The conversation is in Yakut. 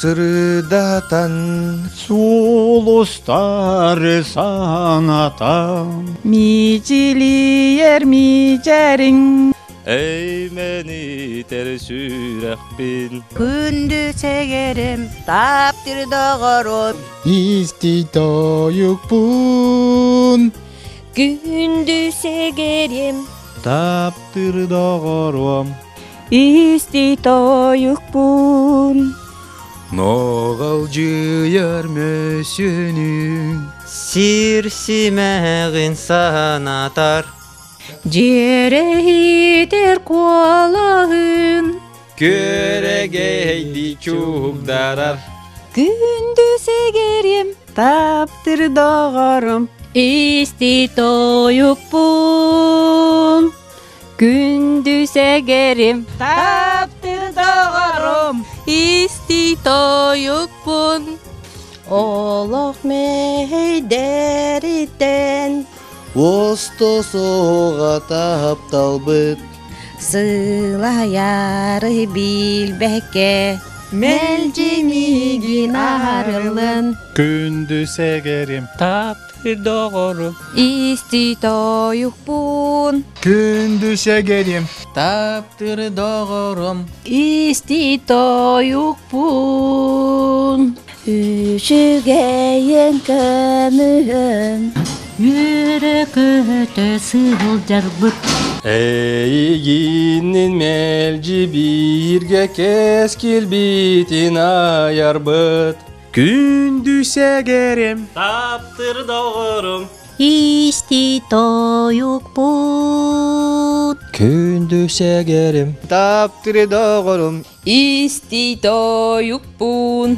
Сырдатан Сулустары санатан Мичилийэр мичэриҥ Эймэнитэр сүрэхпин Күндү сэгэрим таптыр доҕорум Исти тойукпун Күндү сэгэрим Таптыр доҕорум Исти тойукпун Ноҕалдьыйар мөссүөнүҥ Сир симэҕин санатар Дьиэрэһитэр куолаһын Күөрэгэйдии чугдарар Күндү сэгэрим таптыр доҕорум Исти тойукпун Күндү сэгэрим Таптыр доҕорум Исти тойукпун Олох мэһэйдэриттэн Осто соҕа тапталбыт Сылайары билбэккэ Мэлдьи миигин арылын Күндү сэгэрим Таптыр доҕорум Исти тойукпун Күндү сэгэрим Таптыр доҕорум Исти тойукпун Үчүгэйин көмүһүн Үөрэ-көтө сылдьарбыт Эйигиннин мэлдьи бииргэ кэскилбитин айарбыт Күндү сэгэрим Таптыр доҕорум Исти тойукпут Күндү сэгэрим Таптыр доҕорум Исти тойукпун.